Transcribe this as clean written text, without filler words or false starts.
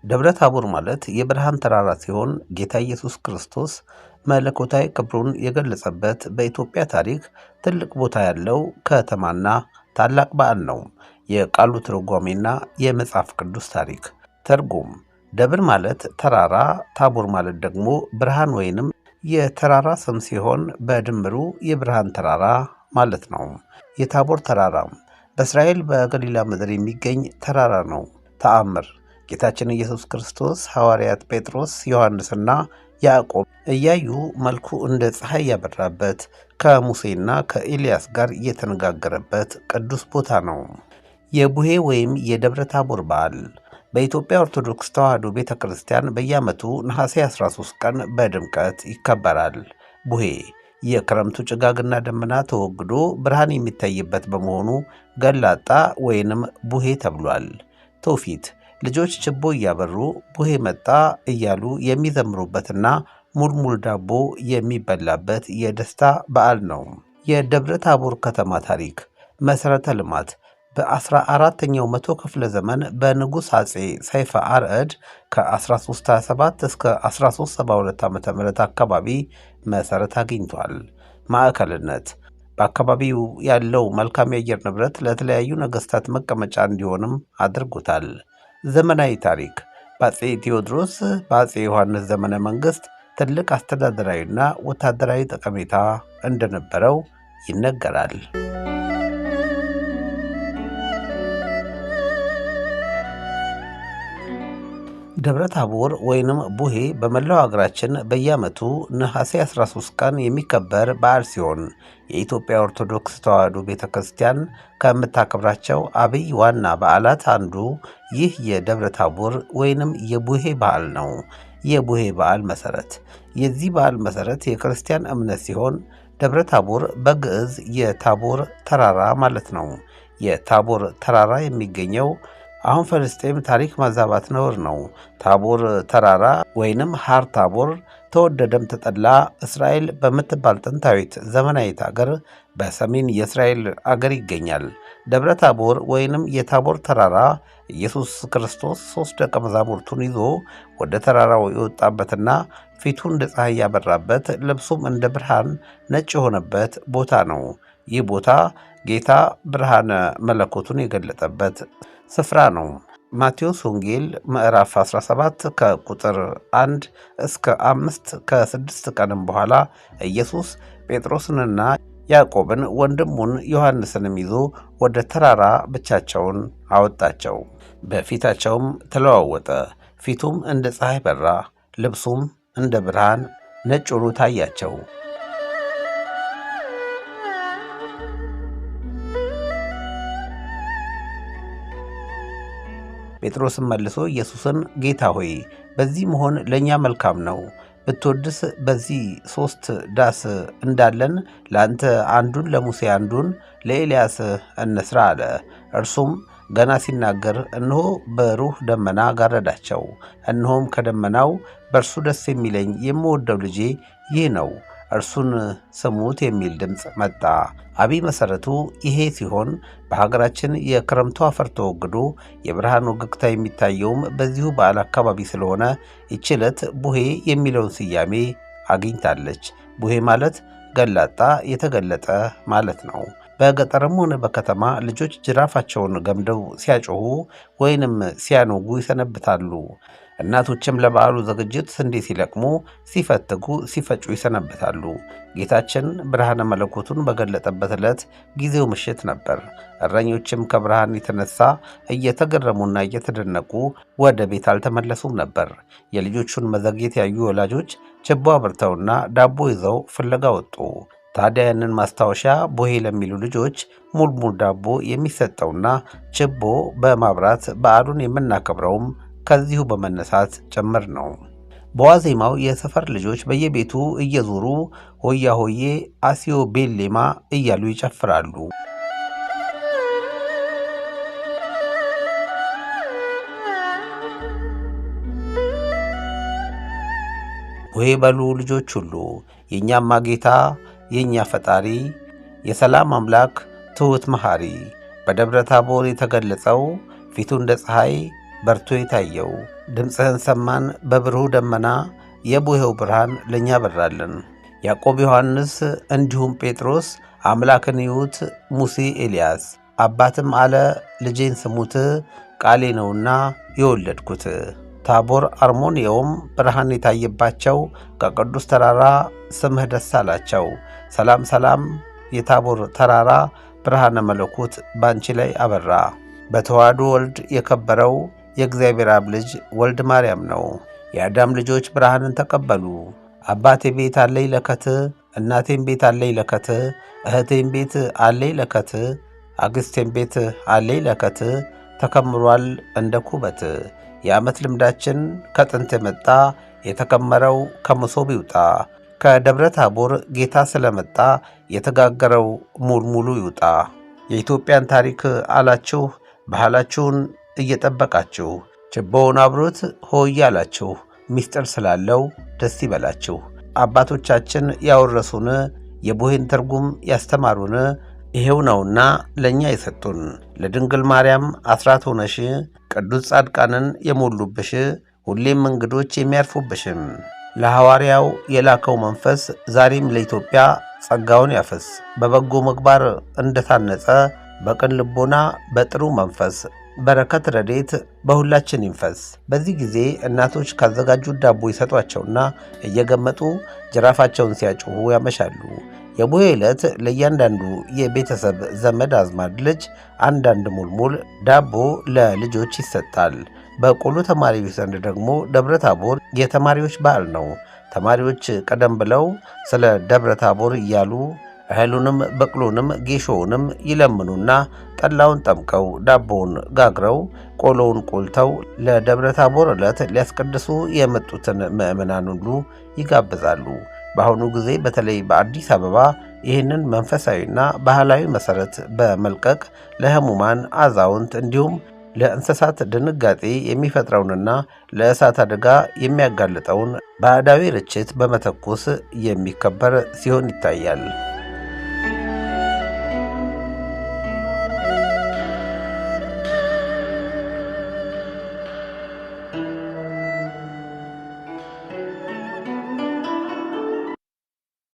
ደብረ ታቦር ማለት የብርሃን ተራራ ሲሆን ጌታ ኢየሱስ ክርስቶስ መለኮታዊ ክብሩን የገለጸበት በኢትዮጵያ ታሪክ ትልቅ ቦታ ያለው ከተማና ታላቅ በዓል ነው። የቃሉ ትርጓሜና የመጽሐፍ ቅዱስ ታሪክ ትርጉም፦ ደብር ማለት ተራራ፣ ታቦር ማለት ደግሞ ብርሃን ወይንም የተራራ ስም ሲሆን በድምሩ የብርሃን ተራራ ማለት ነው። የታቦር ተራራ በእስራኤል በገሊላ ምድር የሚገኝ ተራራ ነው። ተአምር፦ ጌታችን ኢየሱስ ክርስቶስ ሐዋርያት ጴጥሮስ፣ ዮሐንስና ያዕቆብ እያዩ መልኩ እንደ ፀሐይ ያበራበት፣ ከሙሴና ከኤልያስ ጋር የተነጋገረበት ቅዱስ ቦታ ነው። የቡሄ ወይም የደብረ ታቦር በዓል በኢትዮጵያ ኦርቶዶክስ ተዋሕዶ ቤተ ክርስቲያን በየዓመቱ ነሐሴ 13 ቀን በድምቀት ይከበራል። ቡሄ የክረምቱ ጭጋግና ደመና ተወግዶ ብርሃን የሚታይበት በመሆኑ ገላጣ ወይንም ቡሄ ተብሏል። ትውፊት፦ ልጆች ችቦ እያበሩ ቡሄ መጣ እያሉ የሚዘምሩበትና ሙልሙል ዳቦ የሚበላበት የደስታ በዓል ነው። የደብረ ታቦር ከተማ ታሪክ። መሠረተ ልማት፦ በ14ኛው መቶ ክፍለ ዘመን በንጉሥ አጼ ሰይፈ አርዕድ ከ1327 እስከ 1372 ዓ ም አካባቢ መሠረት አግኝቷል። ማዕከልነት፦ በአካባቢው ያለው መልካም የአየር ንብረት ለተለያዩ ነገሥታት መቀመጫ እንዲሆንም አድርጎታል። ዘመናዊ ታሪክ፦ በአጼ ቴዎድሮስ፣ በአጼ ዮሐንስ ዘመነ መንግሥት ትልቅ አስተዳደራዊና ወታደራዊ ጠቀሜታ እንደነበረው ይነገራል። ደብረ ታቦር ወይንም ቡሄ በመላው አገራችን በየዓመቱ ነሐሴ 13 ቀን የሚከበር በዓል ሲሆን የኢትዮጵያ ኦርቶዶክስ ተዋሕዶ ቤተ ክርስቲያን ከምታከብራቸው አብይ ዋና በዓላት አንዱ ይህ የደብረ ታቦር ወይንም የቡሄ በዓል ነው። የቡሄ በዓል መሠረት፦ የዚህ በዓል መሠረት የክርስቲያን እምነት ሲሆን ደብረ ታቦር በግዕዝ የታቦር ተራራ ማለት ነው። የታቦር ተራራ የሚገኘው አሁን ፍልስጤም፣ ታሪክ ማዛባት ነውር ነው። ታቦር ተራራ ወይንም ሃር ታቦር ተወደደም ተጠላ እስራኤል በምትባል ጥንታዊት ዘመናዊት አገር በሰሜን የእስራኤል አገር ይገኛል። ደብረ ታቦር ወይንም የታቦር ተራራ ኢየሱስ ክርስቶስ ሦስት ደቀ መዛሙርቱን ይዞ ወደ ተራራው የወጣበትና ፊቱ እንደ ፀሐይ ያበራበት፣ ልብሱም እንደ ብርሃን ነጭ የሆነበት ቦታ ነው። ይህ ቦታ ጌታ ብርሃነ መለኮቱን የገለጠበት ስፍራ ነው። ማቴዎስ ወንጌል ምዕራፍ 17 ከቁጥር 1 እስከ 5። ከ6 ቀንም በኋላ ኢየሱስ ጴጥሮስንና ያዕቆብን ወንድሙን ዮሐንስንም ይዞ ወደ ተራራ ብቻቸውን አወጣቸው። በፊታቸውም ተለዋወጠ፣ ፊቱም እንደ ፀሐይ በራ፣ ልብሱም እንደ ብርሃን ነጭ ሆኖ ታያቸው። ጴጥሮስም መልሶ ኢየሱስን ጌታ ሆይ፣ በዚህ መሆን ለእኛ መልካም ነው። ብትወድስ በዚህ ሦስት ዳስ እንዳለን ለአንተ አንዱን፣ ለሙሴ አንዱን፣ ለኤልያስ እንስራ አለ። እርሱም ገና ሲናገር እነሆ በሩህ ደመና ጋረዳቸው። እነሆም ከደመናው በእርሱ ደስ የሚለኝ የምወደው ልጄ ይህ ነው፣ እርሱን ስሙት የሚል ድምፅ መጣ። አብይ መሠረቱ ይሄ ሲሆን በሀገራችን የክረምቱ አፈር ተወግዶ የብርሃን ወገግታ የሚታየውም በዚሁ በዓል አካባቢ ስለሆነ ይህች ዕለት ቡሄ የሚለውን ስያሜ አግኝታለች። ቡሄ ማለት ገላጣ፣ የተገለጠ ማለት ነው። በገጠርም ሆነ በከተማ ልጆች ጅራፋቸውን ገምደው ሲያጮሁ ወይንም ሲያኖጉ ይሰነብታሉ። እናቶችም ለበዓሉ ዝግጅት ስንዴ ሲለቅሙ፣ ሲፈትጉ፣ ሲፈጩ ይሰነብታሉ። ጌታችን ብርሃነ መለኮቱን በገለጠበት ዕለት ጊዜው ምሽት ነበር። እረኞችም ከብርሃን የተነሳ እየተገረሙና እየተደነቁ ወደ ቤት አልተመለሱም ነበር። የልጆቹን መዘግየት ያዩ ወላጆች ችቦ አብርተውና ዳቦ ይዘው ፍለጋ ወጡ። ታዲያ ያንን ማስታወሻ ቡሄ ለሚሉ ልጆች ሙልሙል ዳቦ የሚሰጠውና ችቦ በማብራት በዓሉን የምናከብረውም ከዚሁ በመነሳት ጭምር ነው። በዋዜማው የሰፈር ልጆች በየቤቱ እየዞሩ ሆያ ሆዬ፣ አሲዮ ቤሌማ እያሉ ይጨፍራሉ። ቡሄ በሉ ልጆች ሁሉ፣ የእኛማ ጌታ የእኛ ፈጣሪ የሰላም አምላክ ትሑት መሐሪ በደብረ ታቦር የተገለጸው ፊቱ እንደ ፀሐይ በርቶ የታየው። ድምፅህን ሰማን በብሩህ ደመና፣ የቡሄው ብርሃን ለእኛ በራልን። ያዕቆብ፣ ዮሐንስ እንዲሁም ጴጥሮስ አምላክን ይዩት ሙሴ ኤልያስ። አባትም አለ ልጄን ስሙት ቃሌ ነውና የወለድኩት። ታቦር አርሞንኤውም ብርሃን የታየባቸው ከቅዱስ ተራራ ስምህ ደስ አላቸው። ሰላም ሰላም የታቦር ተራራ ብርሃነ መለኮት ባንቺ ላይ አበራ። በተዋሕዶ ወልድ የከበረው የእግዚአብሔር አብ ልጅ ወልድ ማርያም ነው። የአዳም ልጆች ብርሃንን ተቀበሉ። አባቴ ቤት አለኝ ለከት፣ እናቴም ቤት አለኝ ለከት፣ እህቴም ቤት አለኝ ለከት፣ አግስቴም ቤት አለኝ ለከት፣ ተከምሯል እንደ ኩበት። የዓመት ልምዳችን ከጥንት የመጣ የተከመረው ከመሶብ ይውጣ። ከደብረ ታቦር ጌታ ስለመጣ የተጋገረው ሙልሙሉ ይውጣ። የኢትዮጵያን ታሪክ አላችሁ ባህላችሁን እየጠበቃችሁ ችቦውን አብሩት ሆይ አላችሁ ምስጢር ስላለው ደስ ይበላችሁ። አባቶቻችን ያወረሱን የቡሄን ትርጉም ያስተማሩን ይሄው ነውና ለእኛ የሰጡን። ለድንግል ማርያም አስራት ሆነሽ ቅዱስ ጻድቃንን የሞሉብሽ ሁሌም እንግዶች የሚያርፉብሽም ለሐዋርያው የላከው መንፈስ ዛሬም ለኢትዮጵያ ጸጋውን ያፈስ። በበጎ ምግባር እንደታነጸ በቅን ልቦና በጥሩ መንፈስ በረከት ረድኤት በሁላችን ይንፈስ። በዚህ ጊዜ እናቶች ካዘጋጁት ዳቦ ይሰጧቸውና እየገመጡ ጅራፋቸውን ሲያጮሁ ያመሻሉ። የቡሄ ዕለት ለእያንዳንዱ የቤተሰብ ዘመድ አዝማድ ልጅ አንዳንድ ሙልሙል ዳቦ ለልጆች ይሰጣል። በቆሎ ተማሪዎች ዘንድ ደግሞ ደብረ ታቦር የተማሪዎች በዓል ነው። ተማሪዎች ቀደም ብለው ስለ ደብረ ታቦር እያሉ እህሉንም በቅሎንም ጌሾውንም ይለምኑና ጠላውን ጠምቀው ዳቦውን ጋግረው ቆሎውን ቆልተው ለደብረ ታቦር ዕለት ሊያስቀድሱ የመጡትን ምዕመናን ሁሉ ይጋብዛሉ። በአሁኑ ጊዜ በተለይ በአዲስ አበባ ይህንን መንፈሳዊና ባህላዊ መሠረት በመልቀቅ ለሕሙማን፣ አዛውንት እንዲሁም ለእንስሳት ድንጋጤ የሚፈጥረውንና ለእሳት አደጋ የሚያጋልጠውን ባዕዳዊ ርችት በመተኮስ የሚከበር ሲሆን ይታያል።